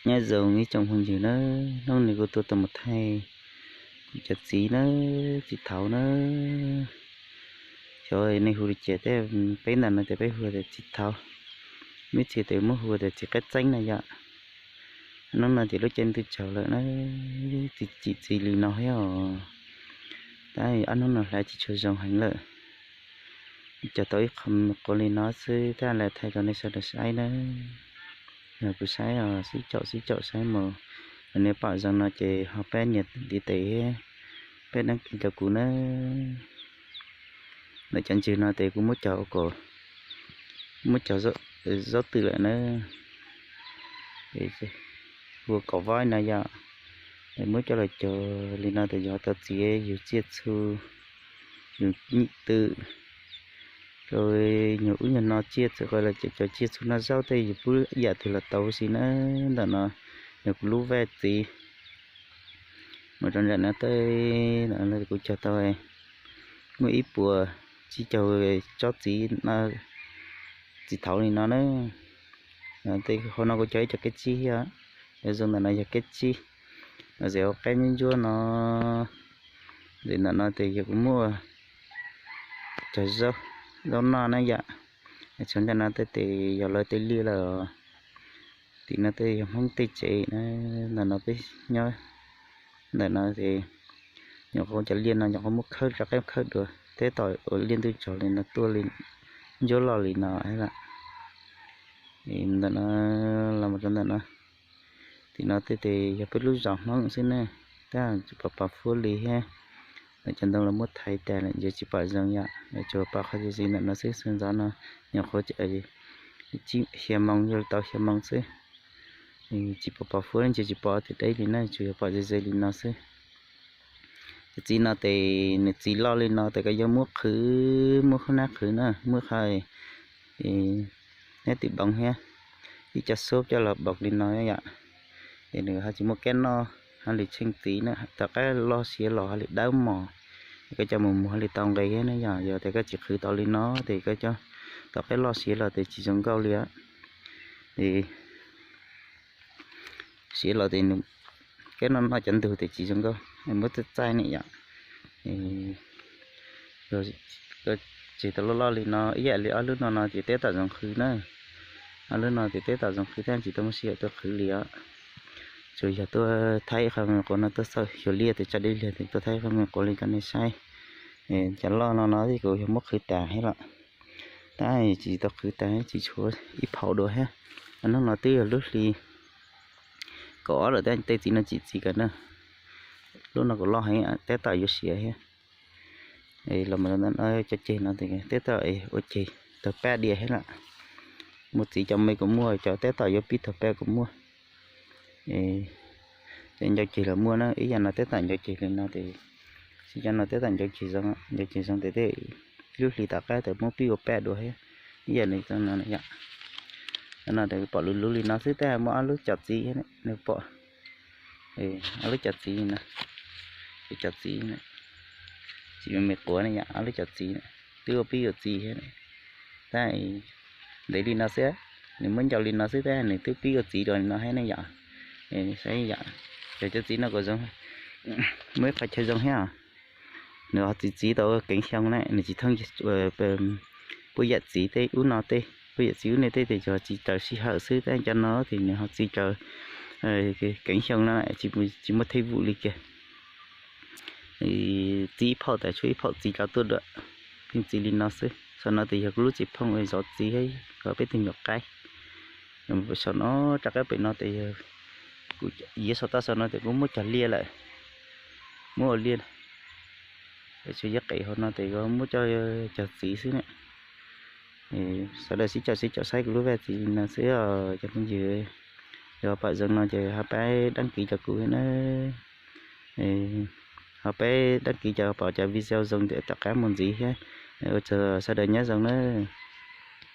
Nyob zoo ib tsoom phooj ywg na, hnub no kuv tuaj tau mus thaij kuv cov txiv na, txiv thaud na. Xyov nej hu li cas, tej peb ntawm no ces peb hu tias txiv thaud, muaj ib txhia ces muab hu tias txiv qaib txeeb na yom. Hnub no ces lub caij ntuj tsaus lawm na, txiv txiv txiv li no thiab os. Tab ob hnub no hlais tsis tshua zoo heev lawm. Cog tau ib qho quav li no xwb, tab lawv thaij rau nej sawv daws saib na. Yog kuv saib os, sib caum sib caum saib mus, nej pom zoo no ces ho pab nias ntiv tes, pab đăng ký rau kuv na. Ntawm cov ntswg no ces kuv muab cog ua kom, muab cog zaub twm lawm na. Ua kom vob no yom, muab coj los cog li no ces yog tau txiv yug tsiaj txhu, yug nyuj twm, rau nyuag ub nyuag no tsiaj txhu, qhov los ces cov tsiaj txhu noj zaub tej yus pub yam twg los tau huv si na. Ntawm no yog kuv lub vaj txiv. Mus rau nram no tej, kuv cog tau muaj ib puas tsib caug tsob txiv, txiv thaud li no na. Tej hauv no kuv cog ib co keb tsib thiab, zoo ntawm no yog keb tsib, no ces hauv qab ntsuab ntsuab no, ces ntawm no ces yog kuv muaj cog zaub, zaub noj na yom. Tshuav ntawm no tej tes yog lawv tej liaj lawm. Tim no tej yog Hmoob tej tsev na, ntawm no peb nyob. Ntawm no ces nyuam qhuav cov liaj no nyuam qhuav muab khawb rov qab khawb dua, tab tom ua liaj ntuj tsaus li no tuaj li, ntsuab loj li no lawm. Ntawm no los mus rau ntawm no, tim no tej tes yog peb lub zos Hmoob xwb ne, tab tsis pom pos fuab li thiab. Lawv cov ntoo los muab thaiv tas lawm, ntsia tsis pom zoo yom, tsuas pom qhov txi txiv ntawm no xwb. Xyoo ntxov no nyuam qhuav xya moo, yog tau xya moo xwb, tsis pom pos fuab, ntsia tsis pom tias deb li na, tsuas yog pom ze ze li no xwb. Cov txiv no ces nws txiv loj li no ces koj yuav muab qhwv, muab khub nab qhwv na, muab qhov nab twm boov thiab ib co xub coj los boov li no yom. Es nws ho tsis muaj kab noj, ho li tsheej txiv na, tom qab loj siav los ho li dawb mos, koj coj mus muag ho li tau nqe thiab na yom. Yog tias koj tsis qhwv tau li no ces koj coj tom qab loj siav los ces tsis zoo nkauj li os. Siav los ces nws kab noj noj cov ntug ces tsis zoo nkauj, muab txaij txaij ne yom. Tseg tau loj loj li no ib yam li ob lub no no ces tab tom zoo qhwv na. Ob lub no ces tab tom zoo qhwv thiab, tsis tau muaj sij hawm tuaj qhwv li os. Tsuas yog tuaj thaij ib qho me quav no, tuaj xauj xyuas liaj tes tso dej liag tes tuaj thaij ib qho me quav li rau nej saib. Cov loj no no kuv yog muab qhwv tas thiab los, tab tsis tau qhwv tas, tsis tshuav ib phaum dua thiab. Hnub no twb yog lub hli kaum ob lawm tab tej txiv no tsis txiv kiag na. Lub no kuj loj heev, tab tom yuav siav thiab. Los cov ceg no tab tom ua ceg tawg paj diam thiab lawm. Muaj txiv cov me kuj muaj, cov tab tom yuav pib tawg paj kuj muaj. Cov ncau ceg los muaj na, ib yam no tab tom ncau ceg li no ces, tsis cov no tab tom ncau ceg zoo, ncau ceg zoo tes tej lub hli tom qab tes muab pib ua paj dua thiab. Ib yam li no yom. No pom luv luv li no xwb tab muaj ob lub cov txiv thiab, nej pom ob lub cov txiv no, cov txiv tsis me quav ne yom, ob lub cov txiv twb ua pib ua txiv thiab. Tab ntev li no xwb, nws muab ncau li no xwb tab nws twb pib ua txiv dua li no thiab ne yom. Saib yom, cov cov txiv no kuj zoo, muaj ib qho chaw zoo thiab os. Nws ho txiv txiv tau keev xyoo na, nws tsis thooj puab yam txiv tej ub no tej, puab yam txiv ub no tej tes tsuas txiv raws sij hawm xwb, tab cov no ces nws ho txiv raws keev xyoo no, tsis muaj thej vum li kiag. Txiv ib phaum tas tshuav ib phaum txiv rau tuaj dua, pheej txiv li no xwb. Saum no tes yog kuv lub txiv phooj zov txiv, peb tug nyuam qaib. Saum no rov qab pem no tes yog kuv, saum toj saum no tes kuv muab cog liaj lawm, muab ua liaj. Tshuav yog qev hauv no tes muab coj cog txiv xwb na. Sawv daws sib caum sib caum saib kuv lub vaj txiv li no xwb os cov phooj ywg. Yog pom zoo no ces ho pab đăng ký rau kuv thiab na. Ho pab đăng ký cov pom cov video zoo tom qab mus ntxiv thiab. Ua tsaug sawv daws nyob zoo na.